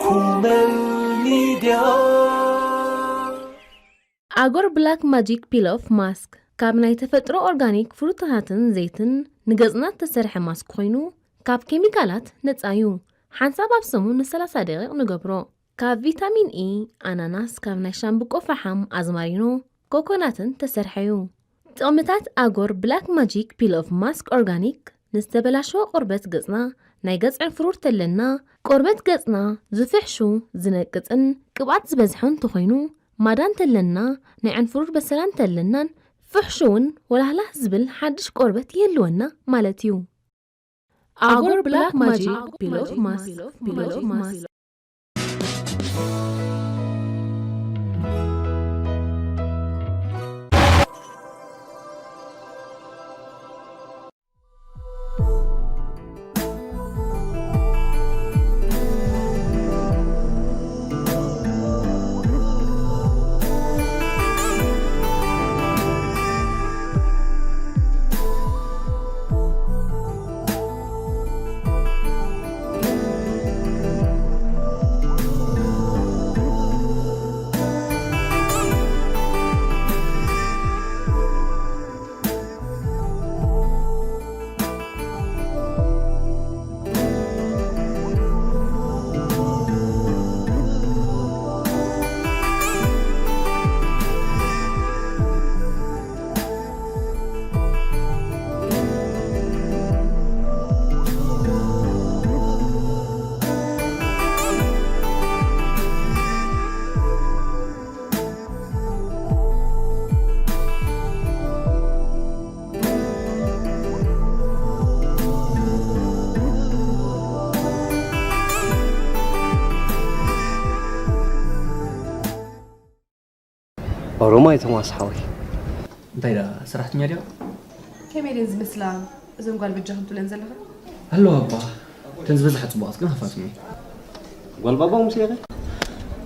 Kumen Media. ኣጎር ብላክ ማጂክ ፒል ኦፍ ማስክ ካብ ናይ ተፈጥሮ ኦርጋኒክ ፍሩታታትን ዘይትን ንገጽና እተሰርሐ ማስክ ኮይኑ ካብ ኬሚካላት ነጻ እዩ። ሓንሳብ ኣብ ሰሙን ን30 ደቂቕ ንገብሮ። ካብ ቪታሚን ኢ፣ ኣናናስ፣ ካብ ናይ ሻምብቆ ፈሓም፣ ኣዝማሪኖ፣ ኮኮናትን ተሰርሐ እዩ። ጥቕምታት ኣጎር ብላክ ማጂክ ፒል ኦፍ ማስክ ኦርጋኒክ ንዝተበላሸወ ቆርበት ገጽና፣ ናይ ገጽ ዕንፍሩር ተለና፣ ቆርበት ገጽና ዝፍሕሹ፣ ዝነቅጽን ቅብኣት ዝበዝሖ እንተኾይኑ፣ ማዳ እንተለና፣ ናይ ዕንፍሩር በሰላ እንተለናን ፍሕሹውን ወላህላህ ዝብል ሓድሽ ቆርበት ይህልወና ማለት እዩ። ኣጎር ብላክ ማጂክ ፒል ኦፍ ማስክ ፒል ኦፍ ማስክ ኦሮማይ ቶማስ ሓወይ። እንታይ ደኣ ሰራሕተኛ ድያ? ከመይ ደን ዝመስላ እዘን ጓል በጃኹም ትብለን ዘለኻ? ኣለዋ እባ እተን ዝበዝሓ ጽቡቓት ግን ሃፋትም እየን። ጓል ባባ ሙሴ ኢኺ?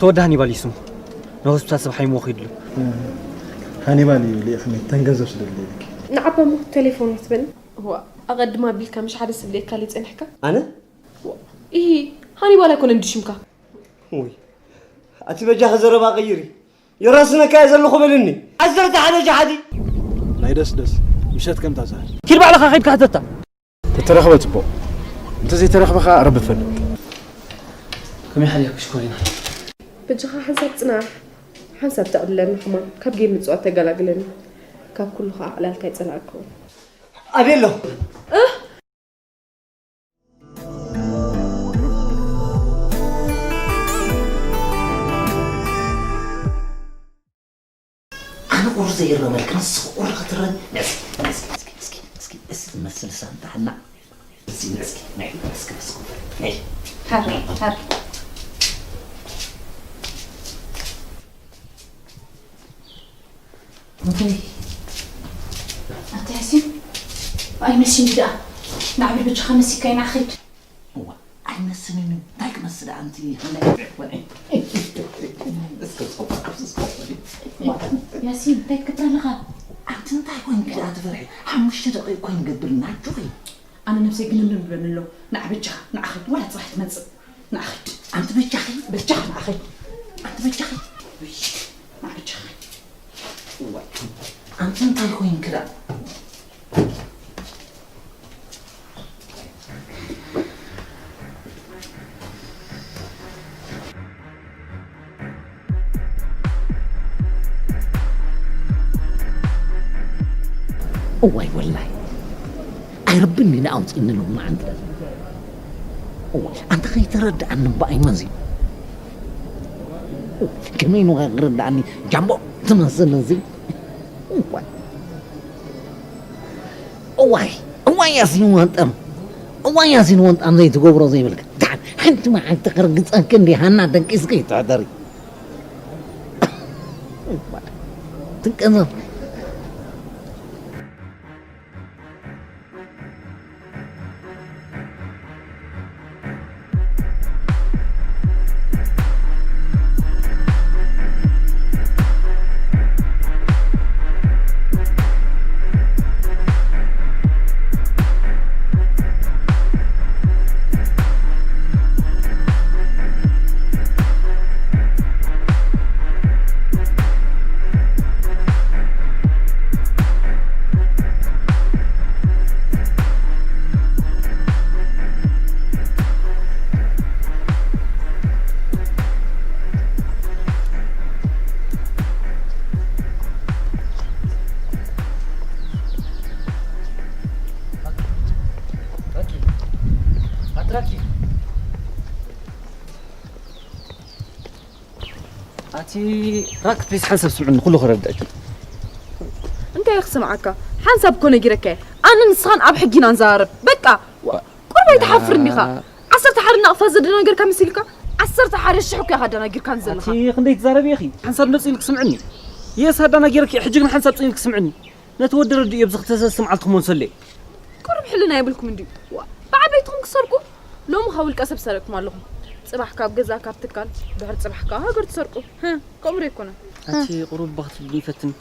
ተወዲ ሃኒባል ይስሙ ንሆስፒታል ሰብ ሓይሞ ኺድሉ። ሃኒባል እዩ ልኢኽኒ እተን ገንዘብ ስለ ድልየልኪ። ንዓባ እሞ ቴሌፎን ኣይትበል። እዋ ኣቐድም ኣቢልካ ምሽ ሓደ ስብለካ ሊጸንሕካ? ኣነ? ኢሂ ሃኒባል ኣይኮነን ድዩ ሽምካ? ውይ ኣቲ በጃኺ ዘረባ ቀይሪ። የራስነካ እየ ዘለኹ በልኒ። ኣዘርታ ሓደ ጃሓዲ። ናይ ደስ ደስ ምሸት ከምታ ሰዓት። ኪድ ባዕልኻ ኸይድካ ሕተታ። ተተረኽበ ጽቡቕ፣ እንተዘይተረኽበ ኸኣ ረቢ ፈለጥ። ከመይ ሓዲርክሽ ኮይና? በጃኻ ሓንሳብ ጽናሕ፣ ሓንሳብ ተዕልለና ከማን ካብ ጌም ምጽዋት ተገላግለኒ። ካብ ኩሉ ኸኣ ዕላልካ ይጸላእክዎ። ኣቤሎ። ኣነ ቁሪ ዘይረመልክ ንስኺ ቁሪ ክትረን። እስኪ እስኪ እስኪ እስኪ እስኪ እስኪ ዝመስል ሳንጣ ሕና። እስኪ እስኪ ናይ እስኪ እስኪ ናይ ሃሪ ሃሪ ኣታ ያሲን ኣይመስልኒ ደኣ ንዓብል ብቻኻ መሲካይ ንዓኺድ እዋ ኣይመስልን እንታይ ክመስል ኣንቲ ያሲን እንታይ ትገብር ኣለኻ ኣንቲ እንታይ ኮይንኪ ደኣ ትፈርሒ ሓሙሽተ ደቂቕ ኮይን ገብር ናጆኺ ኣነ ነብሰይ ግንብንብለኒ ኣሎ ንዓ በጃኻ ንዓኺድ ዋላ ፅባሕ ትመፅእ ንዓኺድ ኣንቲ በጃኺ በጃኻ ንዓኺድ ኣንቲ በጃኺ ንዓ በጃኻ እዋይ ኣንቲ እንታይ ኮይንኪ ደኣ እዋይ ወላይ ኣይረብኒ ንኣውፅኒ ሎምዓንቲ ኣንተ ከይተረድኣኒ እምበኣይ መዚ ከመይ ንዋ ክርድኣኒ ጃምቦ ትመስል እዚ እዋይ እዋይ ያሲን ወንጠም እዋይ ያሲን ወንጣም ዘይትገብሮ ዘይብልካ ድሓን ሓንቲ መዓልቲ ክርግፀኪ እንዲ ሃና ደቂስኪ ይትሕደሪ ትቀዘፍ ኣቲ ራክ ፕሊስ ሓንሳብ ስምዕኒ ኩሉ ክረዳእኪ። እንታይ ክስምዓካ? ሓንሳብ እኮ ነጊረካ እየ። ኣነ ንስኻን ኣብ ሕጊ ኢና ንዘራረብ። በቃ። ዋ፣ ቁሩብ ኣይትሓፍርን ዲኻ? ዓሰርተ ሓደ ናቕፋ ዘደናገርካ መሲልካ? ዓሰርተ ሓደ ሽሕ እኮ ኢኻ ኣደናጊርካን ዘለኻ። ኣቲ ክንደይ ትዛረቢ ኢኺ? ሓንሳብ ነፂ ኢልክ ስምዕኒ። የስ ኣደናጊርኪ፣ ሕጂ ግን ሓንሳብ ፅን ኢልክ ስምዕኒ። ነቲ ወዲ ረድእ እየ ብዝኽተሰስም ዓልትኹም ወንሰለይ። ቁሩብ ሕልና የብልኩም እንድዩ። ዋ፣ ብዓበይትኹም ክሰርቁ? ሎሚ ካብ ውልቀ ሰብ ሰረቅኩም ኣለኹም። ጽባሕ ካብ ገዛ፣ ካብ ትካል፣ ድሕሪ ጽባሕ ካብ ሃገር ትሰርቁ። ህም፣ ከምኡ ዶ ኣይኮነን? ኣቲ ቁሩብ ባኽ ትብልኒ ይፈትን።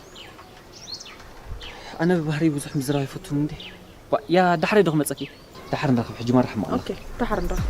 ኣነ ብባህሪ ብዙሕ ምዝራብ ኣይፈቱን እንዴ። ዋ፣ ያ ዳሕረይ ዶ ክመጸኪ? ዳሕር ንራኸብ፣ ሕጂ ማራሕ መቐለ። ኦኬ፣ ዳሕር ንራኸብ።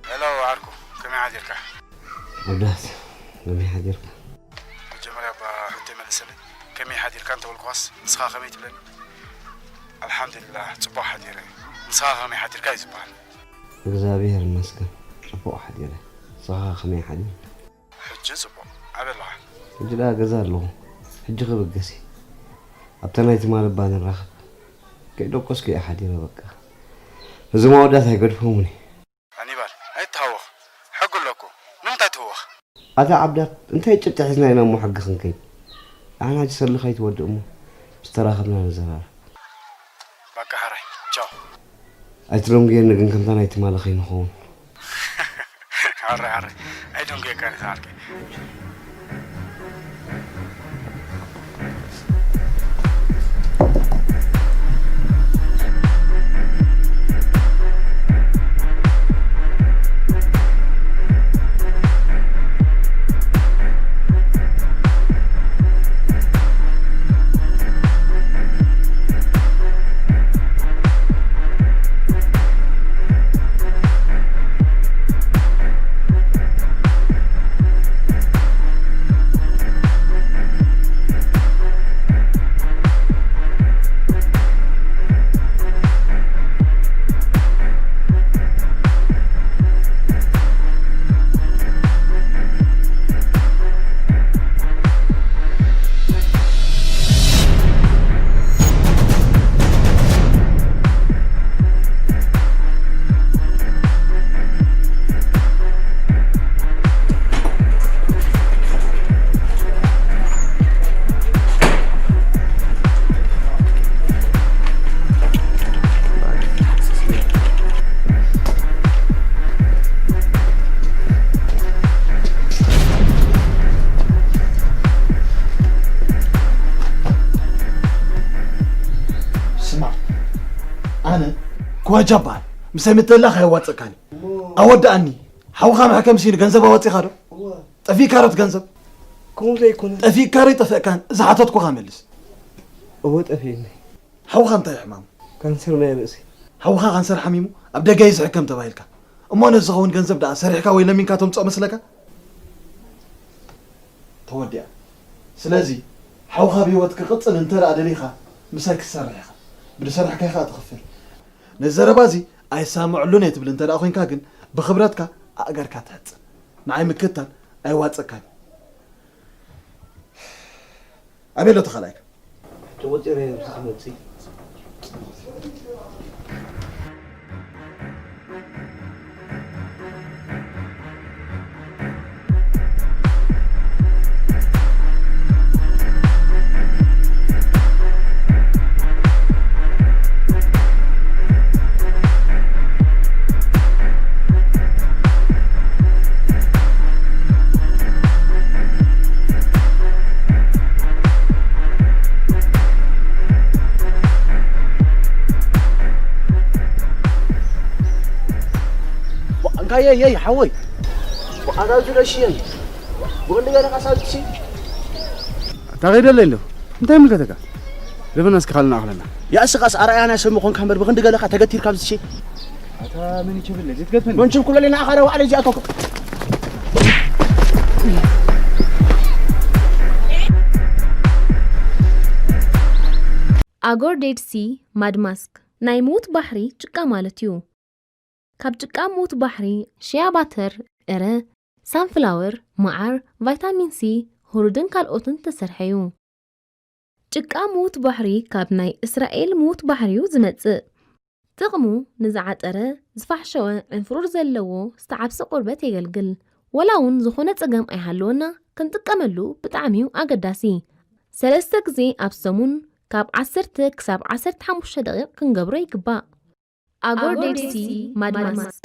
ሄሎ ዓርኩ፣ ከመይ ሓዲርካ? ዓብዳስ፣ ከመይ ሓዲርካ? መጀመርያ እባ ሕቶይ መልሰለይ። ከመይ ሓዲርካ እንተበልኩኻስ ንስኻ ከመይ ትብለኒ? ኣልሓምዱሊላህ፣ ጽቡቕ ሓዲረ። ንስኻ ከመይ ሓዲርካ እዩ ዝበሃል። እግዚኣብሔር ይመስገን፣ ጽቡቕ ሓዲረ። ንስኻ ከመይ ሓዲርካ? ሕጂ ጽቡቕ። ኣበይ ኣለኻ? ሕጂ ደኣ ገዛ ኣለኹ። ሕጂ ክብገስ እየ። ኣብታ ናይ ትማሊ እባ ንራኸብ። ከይደቆስኩ እየ ሓዲረ በቃ። እዞም ኣወዳት ኣይገድፎምን እየ። ሃኒባል፣ ኣይትሃወኽ። ሕጊ ኣሎ እኮ። ንምንታይ ትህወኽ? ኣታ ዓብዳት፣ እንታይ ጭብጢ ሒዝና ኢና እሞ ሕጊ ክንከይድ? ንሕና ሕጂ ሰልዲ ከይትወድእ እሞ፣ ምስ ተራኸብና ንዘራረብ። በቃ ሕራይ፣ ቻው። ኣይትደንጉየኒ ግን ከምታ ናይ ትማሊ ከይንኸውን። ሕራይ፣ ሕራይ። ኣይደንጉየካን እየ፣ ዓርከይ። ስማዕ፣ ኣነ ክዋጃ እበሃል። ምሳይ ምትእላኽ ኣየዋጽእካን እዩ። ኣወድኣኒ። ሓውኻ መሕከም ሲኑ ገንዘብ ኣዋጺእካ ዶ? እወ። ጠፊእካ ዶ እቲ ገንዘብ? ከምኡ ዘይኮነ። ጠፊእካ ዶ ኣይጠፈእካን? ዝሓተትኩኻ መልስ። እወ፣ ጠፊእኒ። ሓውኻ እንታይ ሕማም? ካንሰር ናይ ርእሲ። ሓውኻ ካንሰር ሓሚሙ ኣብ ደገ እዩ ዝሕከም ተባሂልካ። እሞ ነዚ ዝኸውን ገንዘብ ደኣ ሰሪሕካ ወይ ለሚንካ ተምጽኦ መስለካ? ተወዲኣ። ስለዚ ሓውኻ ብህይወት ክቕጽል እንተ ደኣ ደሊኻ ምሳይ ክትሰርሕ ኢኻ። ብዝሰርሕካዮ ኸኣ ትኽፈል። ነዚ ዘረባ እዚ ኣይሰማምዓሉን እየ ትብል እንተ ደኣ ኾይንካ ግን ብኽብረትካ ኣእጋርካ ትሕጽን። ንዓይ ምክትታል ኣየዋጽኣካን እዩ። ኣበይ ኣሎ ተኻላይካ? ተቖጺረ ኣብዚ ክመጽእ። እንካየይ ሓወይ፣ ኣታ ዝረሽየን ብቕንዲ ገለ ካሳብሲ። ታገደለ እንዶ እንታይ ምልከተካ? ደፈና እስኪ ካልና ኣኽለና። ያእስኻስ ኣርኣያ ናይ ሰብ ምኾንካ እምበር ብኽንዲ ገለኻ ተገቲርካ ብዝቼ። ኣታ መን ይችብል እዚ ትገትፈኒ? መንችም ኩለሌና ኣኻረ ዋዕለ እዚኣቶኩም። ኣጎር ዴድ ሲ ማድ ማስክ ናይ ምዉት ባሕሪ ጭቃ ማለት እዩ። ካብ ጭቃ ምዉት ባሕሪ፣ ሽያ ባተር፣ ዕረ፣ ሳንፍላወር፣ መዓር፣ ቫይታሚን ሲ፣ ሁሩድን ካልኦትን ዝተሰርሐ እዩ። ጭቃ ምዉት ባሕሪ ካብ ናይ እስራኤል ምዉት ባሕሪ እዩ ዝመጽእ። ጥቕሙ ንዝዓጠረ፣ ዝፋሕሸወ፣ ዕንፍሩር ዘለዎ፣ ዝተዓብሰ ቆርበት የገልግል። ወላ እውን ዝኾነ ጸገም ኣይሃለወና ክንጥቀመሉ ብጣዕሚ እዩ ኣገዳሲ። ሰለስተ ግዜ ኣብ ሰሙን ካብ ዓሰርተ ክሳብ ዓሰርተ ሓሙሽተ ደቂቕ ክንገብሮ ይግባእ። ኣጎር ዴድ ሲ ማድማስ።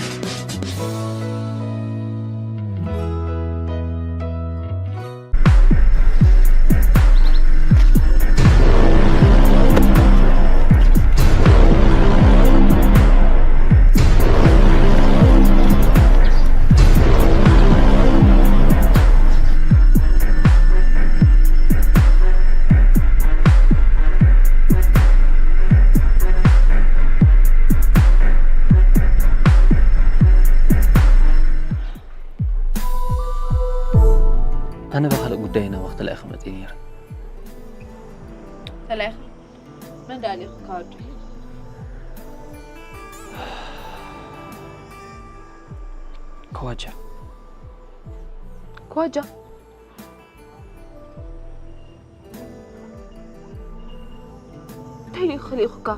ኣነ ብኻልእ ጉዳይ ናባኺ ተላኢኸ መፂእ ነይረ። ተላኢኺ? መን ደኣ ልኢኹካ ወዲ? ከዋጃ። ከዋጃ? እንታይ ኢሉ ኢዩ ክልኢኹካ?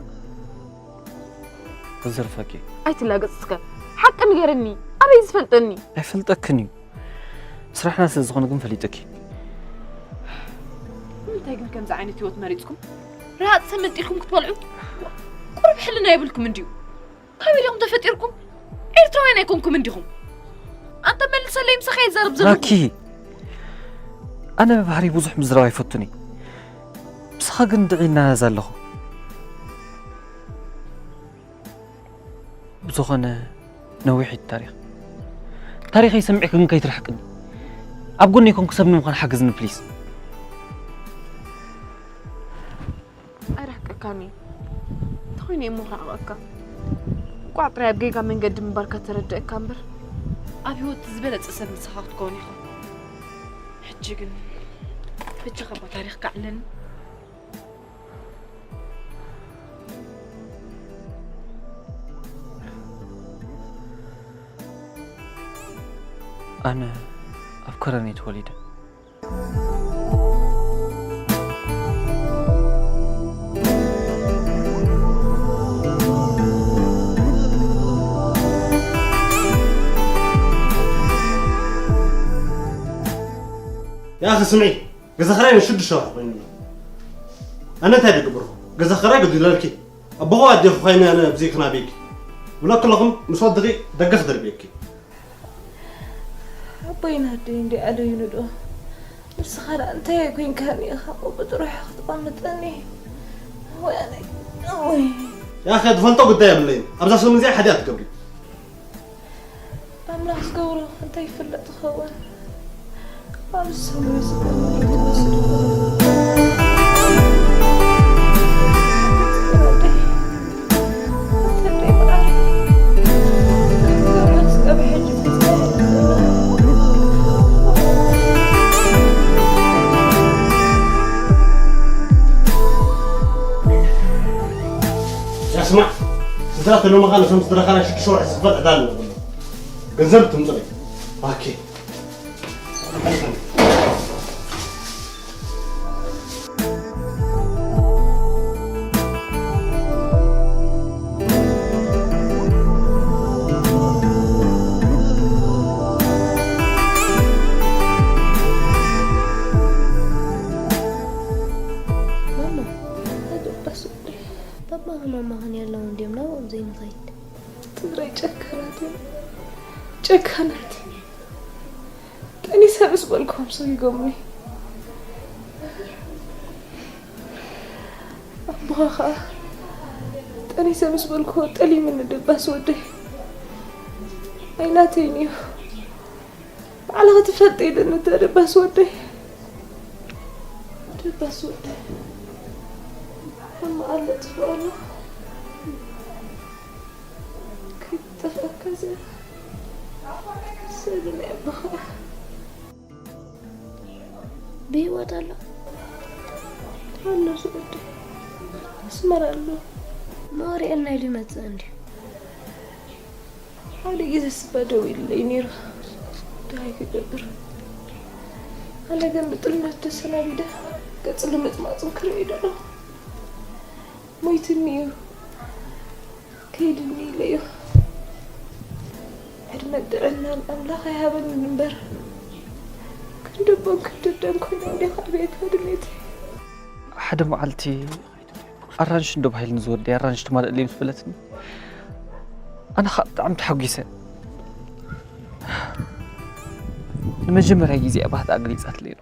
ክዘርፈኪ። ኣይትላገጽ እስከ። ሓቂ ንገረኒ። ኣበይ ዝፈልጠኒ? ኣይፈልጠክን እዩ። ስራሕና ስለ ዝኾነ ግን ፈሊጡኪ። ንምንታይ ግን ከምዚ ዓይነት ህይወት መሪጽኩም? ረሃጽ ሰመንጢኹም ክትበልዑ? ቁሩብ ሕልና የብልኩም እንድዩ። ካበይ ዲኹም ተፈጢርኩም? ኤርትራውያን ኣይኮንኩም እንዲኹም። ኣንተ መልሰለይ፣ ምሳኻ ይዛረብ ዘለኹ። ራኪ፣ ኣነ ብባህሪ ብዙሕ ምዝራብ ኣይፈቱን እየ። ምሳኻ ግን ድዒና እዛ ኣለኹ። ብዝኾነ ነዊሕ እዩ ታሪኽ። ታሪኸይ ሰሚዕኪ ግን ከይትርሕቅኒ። ኣብ ጎነይ ኮንኩ ሰብ ንምዃን ሓግዝኒ ፕሊስ። ኣይረሕቀካን እዩ። እንተኾይነ እሞ ክራሕቐካ። እንቋዕ ጥራይ ኣብ ጌጋ መንገዲ ምንባርካ ተረደእካ እምበር፣ ኣብ ህይወት ዝበለጸ ሰብ ንስኻ ክትከውን ኢኻ። ሕጂ ግን በጃኻ እባ ታሪኽካ ኣዕለኒ። ኣነ ኣብ ከረን እየ ተወሊደ። ያኺ ስምዒ፣ ገዛ ኽራይ ንሽዱሽተ ወርሒ ኮይኑና። ኣነ እንታይ ድገብርኹ? ገዛ ኽራይ ገዲለልኪ። ኣቦኹ ኣዴኹ ኮይነ ኣነ ብዘይክን ኣበይኪ? ብለኪ ኣለኹም ምስ ወድኺ ደገ ክደርብየኪ። ኣቦይን ኣደይን ደይ ኣለዩኒ ዶ? ንስኻ ደኣ እንታይ ኣይኮንካን ኢኻ እሞ ብጥሩሑ ክትቐምጠኒ? ወይ ኣነ፣ ወይ። ያኸ ዝፈልጦ ጉዳይ የብለይን። ኣብዛ ሰሙን እዚኣ ሓዲኣ ትገብሪ። ኣምላኽ ዝገብሮ እንታይ ይፍለጥ ይኸውን? ኣብዚ ሰሙን እዚ ያስማዕ ስድራ ተሎምኻ ነቶም ስድራኻ ናይ ሽዱሽተ ወርሒ ዝኽፈል ዕዳ ኣለዎ። ገንዘብ ትምፅለይ። ኦኬ። ማማ፣ እንታይ ደባስ ወደይ? ባባኽን ማማኽን የለውን ድዮም ናብኦም ዘይንኸይድ? ትግራይ ጨካናት እዮም። ጨካናት። ጠኒሰ ምስ በልክዎም ሰጊጎምኒ። ኣቦኻ ኸኣ ጠኒሰ ምስ በልክዎ ጠሊሙኒ ደባስ ወደይ። ኣይናተይን እዩ። ባዕልኺ ትፈልጢ ኢለኒ እታ ደባስ ወደይ። ለባስ ወዲ፣ ሕማቕ ኣሎ፣ ጽቡቕ ኣሎ። ከይጠፍኣካ ዘ-፣ ስእሊ ናይ ኣቦኻ። ብህይወት ኣሎ? ኣሎ፣ ዝወዲ ኣስመራ ኣሎ። መወሪኤልና ኢሉ ይመጽእ እንድዩ። ሓደ ግዜ ስባ ደው ኢለይ ነይሩ። እንታይ ክገብር? ኣነ ግን ብጥልነት ተሰናቢደ ገጽ ልምጥማጥም ክርኢ ደሎ። ሞይትኒ እዩ። ከይድኒ ኢለዮ። ዕድመን ጥዕናን ኣምላኽ ኣይሃበንን እምበር፣ ክንዲ ኣቦን ክንዲ ኣደን ኮይና እንዲኻ ቤት ድሌተይ። ሓደ መዓልቲ ኣራንሽ እንዶ ባሂልኒ ዝወደይ ኣራንሽ ትማልእ ምስ በለትኒ፣ ኣነ ኸኣ ብጣዕሚ ተሓጒሰ። ንመጀመርያ ግዜ እያ ባህታ ኣገሊጻትለይ።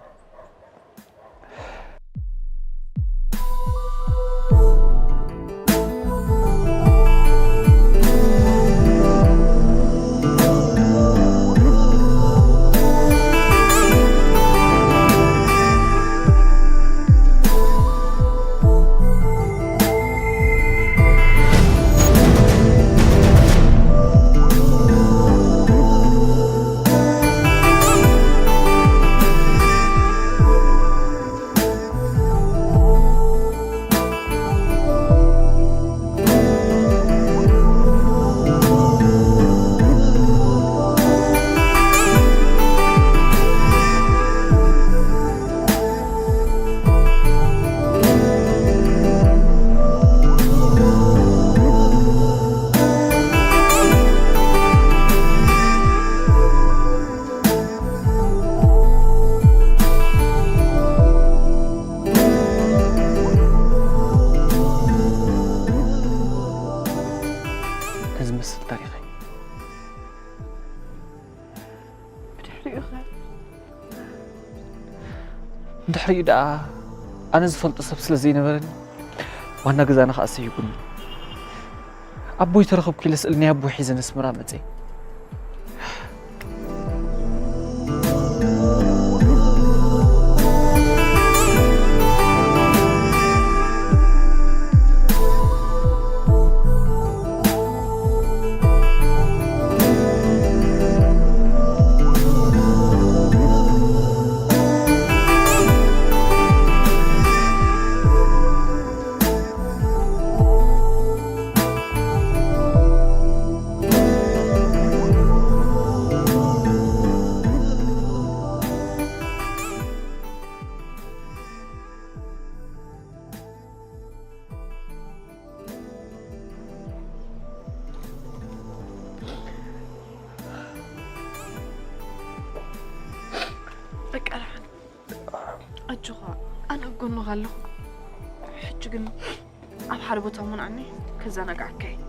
እዚ መስል ታሪኸይ። ብድሕሪኡ ኸ? እንድሕሪኡ ደኣ ኣነ ዝፈልጦ ሰብ ስለ ዘይነበረኒ፣ ዋና ገዛና ኸኣ ሰይጉኒ። ኣቦይ ተረኽብኩ ኢለ ስእሊ ናይ ኣቦይ ሒዘ ነስመራ መጸ። በቃ ደሓን። ኣጆኻ፣ ኣነ ኣብ ጎንኻ ኣለኹ። ሕጂ ግን ኣብ ሓደ ቦታ ሙንዓኒ፣ ከዘናግዓካ እየ።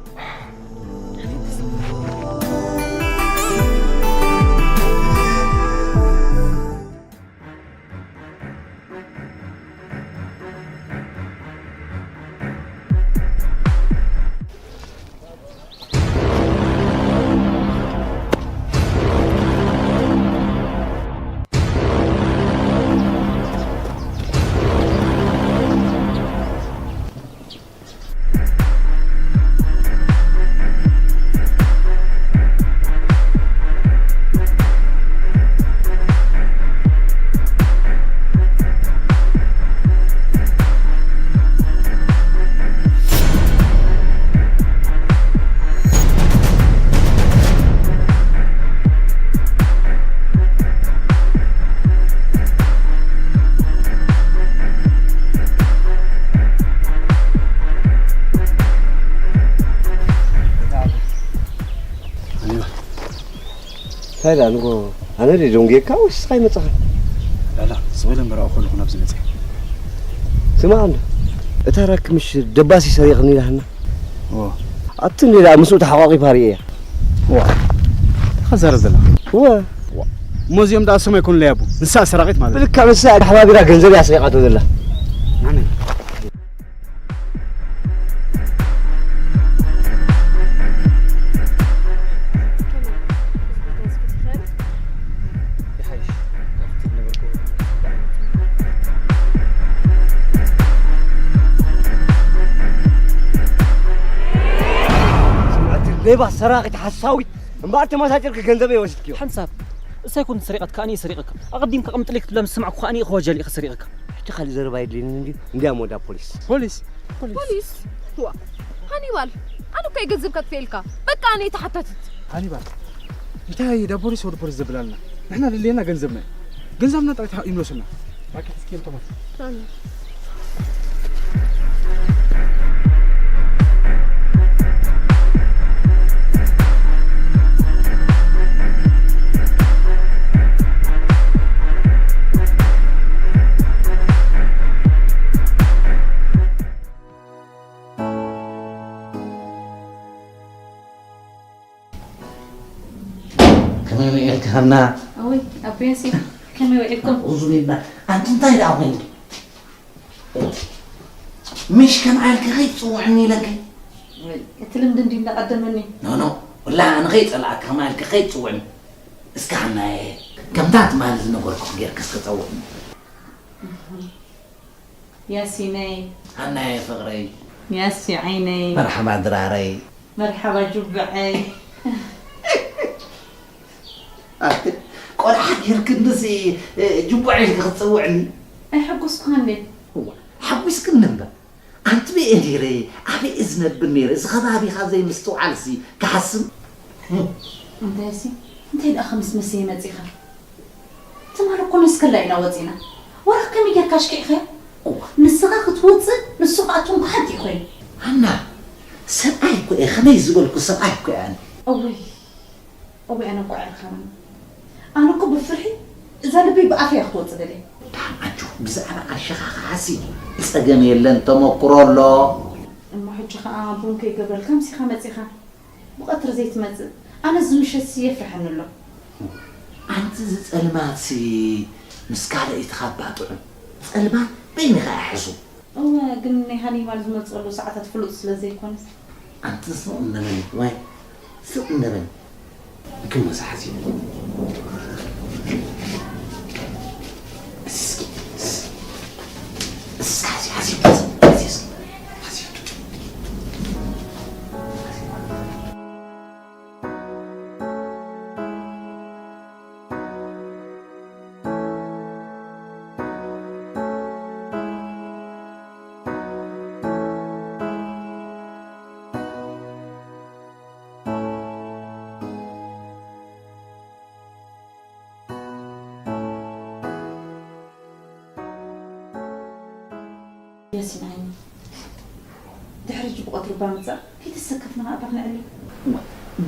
እንታይ ደኣ ንጎ፣ ኣነ ድየ ደንጉየካ ወይስ ንስኻ ይመጻኻ? ላላ፣ ስቕ ኢለ እምበር ኣብኡ ከለኹ ናብዚ መጺኣ። ስማዕ እንዶ፣ እታ ራክ ምሽ ደባሲ ሰሪቕኒ ኢላትና። እወ። ኣቲ እንዴ ደኣ ምስኡ ተሓቋቒፋ ርእየያ። እዋ፣ እንታይ ትዛረብ ዘለኻ? እወ። እዋ፣ እሞ እዚኦም ደኣ እሶም ኣይኮኑለይ ኣቡ። ንሳ ሰራቒት ማለት እዩ። ብልክዕ ንሳ ኣሕባቢራ ገንዘብ እያ ኣስሪቓቶ ዘላ። ኣነ ይሓይሽ፣ ካብቲ ዝነበርኩ ብጣዕሚ። ሌባ፣ ሰራቂት፣ ሓሳዊት፣ እምበኣር ተመሳጢርኪ ገንዘበይ ወሲድክዮ። ሓንሳብ፣ እሳ ኣይኮንኩን ሰሪቐትካ፣ ኣነ እየ ሰሪቐካ። ኣቐዲምካ ኣቐምጥለይ ክትብላ ምስ ሰማዕኩ ከኣ ኣነ እየ ከዋጃሊእካ ሰሪቐካ። ሕጂ ካልእ ዘረባ የድልየንን እንድዩ፣ እንድያሞ ዳ ፖሊስ። ፖሊስ? ፖሊስ? ፖሊስ? ዋ፣ ሃኒባል፣ ኣነ እኮ እየ ገንዘብካ ክፍየልካ። በቃ ኣነ እየ ተሓታቲት። ሃኒባል፣ እንታይ ዳ ፖሊስ ወደ ፖሊስ ዘብላልና? ንሕና ዘድልየና ገንዘብና እዩ። ገንዘብና ጥራይ ይምለሱልና። እባክህ እስኪ እንተሞ። ከመይ ውዒልኪ ሃና? እውይ፣ ኣቦ ያሲን፣ ከመይ ውዒልኩም? ኣዑዙ ቢላህ። ኣንቲ እንታይ ደኣ ኮይንኪ? ምሽ ከምኣ ኢልኪ ከይትጽውዕኒ ኢለኪ። ወይ፣ እቲ ልምዲ እንድዩ እንዳቐደመኒ። ኖ፣ ኖ፣ ወላ ኣነ ከይጸልኣኪ ከምኣ ኢልኪ ከይትጽውዕኒ። እስከ ሃናየ፣ ከምታ ትማሊ ዝነበርኩ ጌርኪ እስከ ጸውዕኒ። ያሲነይ። ሃናየ ፍቕረይ። ያሲ ዓይነይ። መርሓባ ድራረይ። መርሓባ ጁብዐይ። ኣቲ ቆልዓ ጌርክንሲ፣ እ፣ ጅቡዕ ኢልኪ ክትጽውዕኒ? ኣይሓጎስኩኻን ድየ? እዋ፣ ሓጒስክኒ እምበር። ኣንቲ ብኤ ነይረ፣ ኣበይ እየ ዝነብር ነይረ? እዚ ከባቢኻ ዘይምስትውዓልሲ ክሓስም? እንታይ ሲ? እንታይ ደኣ ከምስ መሰየ መጺኻ? ትማሊ እኮ ነስከላ ኢና ወጺና። ወረኽ ከመይ ጌርካ ኣሽኪዕካዮ? እዋ። ንስኻ ክትወጽእ፣ ንሱ ክኣቱ እንኳ ሓንቲ እዩ ኮይኑ። ሃና፣ ሰብኣይ እኮ እየ፣ ከመይ ዝበልኩ ሰብኣይ እኮ እየ ኣነ። እውይ፣ እውይ፣ ኣነ እኮ ኣዕርኻኒ። ኣነ እኮ ብፍርሒ እዛ ልበይ ብኣፈይ እያ ክትወጽእ ደልየ። ደሓን ኣጆኺ፣ ብዛዕባ ኣሸኻኽዓሲ ጸገም የለን፣ ተመኩሮ ኣሎ። እሞ ሕጂ ኸኣ ቡን ከይገብረልካ ምሲኻ መጺኻ። ብቐትሪ ዘይትመጽእ? ኣነ እዚ ምሸትሲ የፍርሐኒ ኣሎ። ኣንቲ እዚ ጸልማትሲ ምስ ካልኣይቲ ካብ ጥዑም። ጸልማት በይንኻ እያ ሕሱም። እወ፣ ግን ናይ ሃኒባል ዝመጽኣሉ ሰዓታት ፍሉጥ ስለ ዘይኮነስ። ኣንቲ ስቕ እንበሊ፣ ዋይ፣ ስቕ እንበሊ። ክመጽእ ሓሲቡ። እስኪ፣ እስኪ፣ እስኪ፣ ሓሲቡ፣ ሓሲቡ፣ ሓሲቡ። ያሲን ዓይኒ፣ ድሕሪ ሕጂ ብቐትሪ እባ ምጻእ፣ ከይተሰከፍና ከኣ እባ ክነዕልል።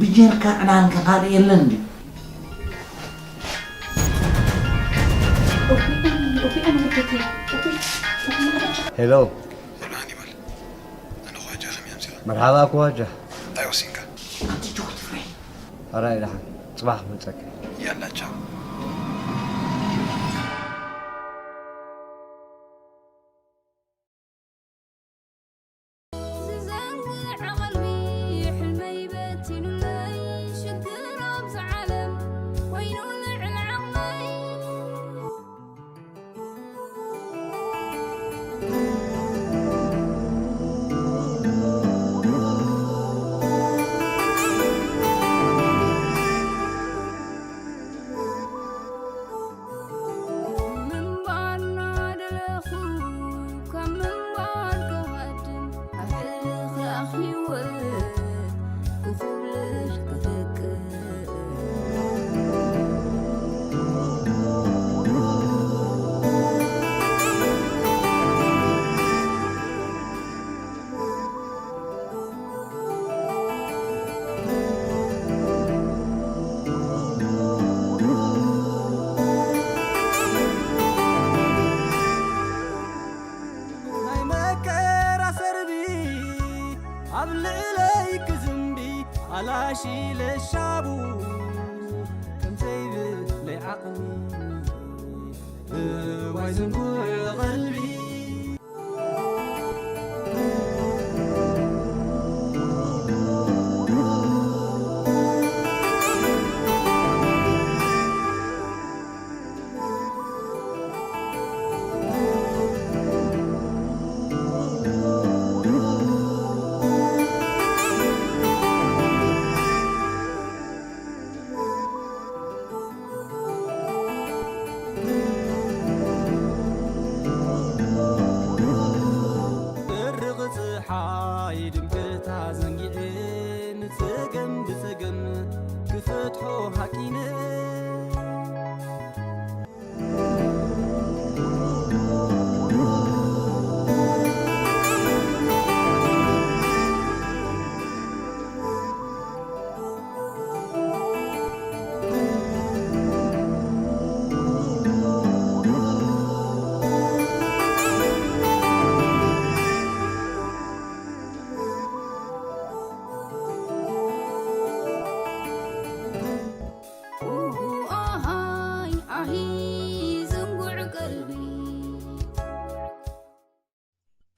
ብጀርካ ዕላል ከ ካልእ የለን ድዩ? ሄሎ። ሄሎ ሃኒባል፣ ኣነ ኳጃ ከመይ ኣምሲኻ? መርሓባ ኳጃ። እንታይ ወሲንካ? ኣንቲ ጆርጅ ፍሬ። ኣራይ ደሓን፣ ጽባሕ ክመጸካ። ያላ ቻው። ዝዘንግዕ ቀልቢ ሕልመይ በቲኑለይ፣ ሽግር ኣብዚ ዓለም ኮይኑ ልዕሊ ዓቕመይ። ምንባር እናደለኹ ካብ ምንባር ክሃድም፣ ኣሕልኽ ለኣኽ ህይወት ክኹብልል ክፍቅር። ናይ መከራ ሰርቢ ኣብ ልዕለይ ክዝንቢ፣ ኣላሺ ለሻቡ ከም ዘይብለይ ዓቕሚ፣ እዋይ ዝንጉዕ ቀልቢ።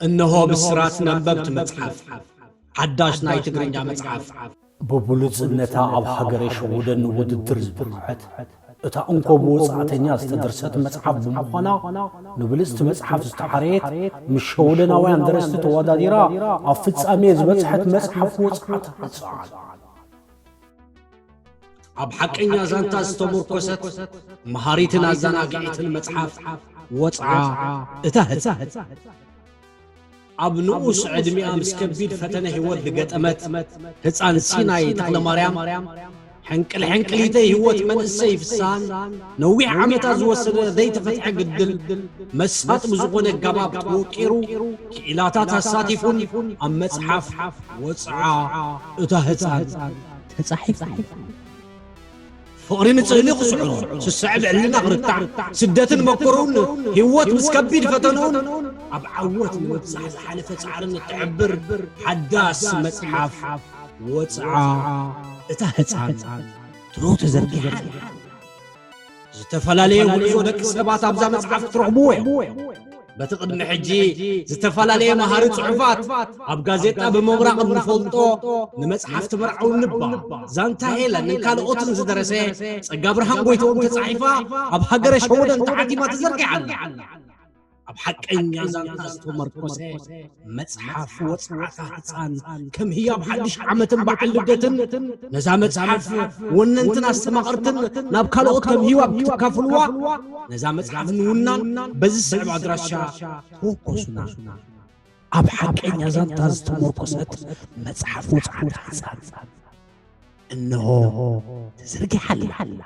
እነሆ ብስራት ነበብቲ መጽሓፍ፣ ሓዳሽ ናይ ትግርኛ መጽሓፍ። ብብሉጽነታ ኣብ ሃገረ ሸወደን ንውድድር ዝበቕዐት፣ እታ እንኮ ብወጻእተኛ ዝተደርሰት መጽሓፍ ብምዃና፣ ንብልጽቲ መጽሓፍ ዝተሓረየት፣ ምስ ሸወደናውያን ደረስቲ ተወዳዲራ ኣብ ፍጻሜ ዝበጽሐት መጽሓፍ ወጽዓ ተዓጽዓት። ኣብ ሓቀኛ ዛንታ ዝተመርኮሰት መሃሪትን ኣዘናጊዒትን መጽሓፍ ወጽዓ እታ ህጻን። ኣብ ንኡስ ዕድሚኣ ምስ ከቢድ ፈተነ ህይወት ዝገጠመት ህጻን ሲናይ ተኽለማርያም፣ ሕንቅል ሕንቅሊተይ ህይወት መንእሰይ ፍስሃን ነዊሕ ዓመታት ዝወሰደ ዘይተፈትሐ ግድል መሳጥ ብዝኾነ ኣገባብ ተወቂሩ፣ ክኢላታት ኣሳቲፉን ኣብ መጽሓፍ ወጽዓ እታ ህጻን ተጻሒፉ። ፍቕሪ ንጽህሊ ክስዕሮ፣ ስስዐ ብዕልና ክርታዕ፣ ስደትን መከርኡን ህይወት ምስ ከቢድ ፈተንኡን ኣብ ዓወት ንምብጻሕ ዝሓለፈ ጻዕርን እትሕብር ሓዳስ መጽሓፍ ወጽዓ እታ ህጻን ትሮ ተዘርጊሓ ኣላ። ዝተፈላለየ ጉዕዞ ደቂ ሰባት ኣብዛ መጽሓፍ ክትረኽብዎ እዮም። በቲ ቅድሚ ሕጂ ዝተፈላለየ መሃሪ ጽሑፋት ኣብ ጋዜጣ ብምብራቕ እንፈልጦ፣ ንመጽሓፍ ትምርዓው ንባ፣ ዛንታ ሄለን ካልኦትን ዝደረሰ ጸጋብርሃን ጎይትኦም ተጻሒፋ ኣብ ሃገረ ሸወደን ተሓቲማ ተዘርጊሓ ኣላ። ኣብ ሓቀኛ ዛንታ ዝተመርኮሰ መጽሓፍ ወጽዓታ ህጻን፣ ከም ህያብ ሓድሽ ዓመትን በዓል ልደትን ነዛ መጽሓፍ ወነንትን ኣስተማቐርትን ናብ ካልኦት ከም ህያብ ክትካፍልዋ፣ ነዛ መጽሓፍ ንውናን በዚ ስዕብ ኣድራሻ ተወከሱና። ኣብ ሓቀኛ ዛንታ ዝተመርኮሰት መጽሓፍ ወጽዓታ ህጻን እንሆ ተዘርጊሓ ኣላ።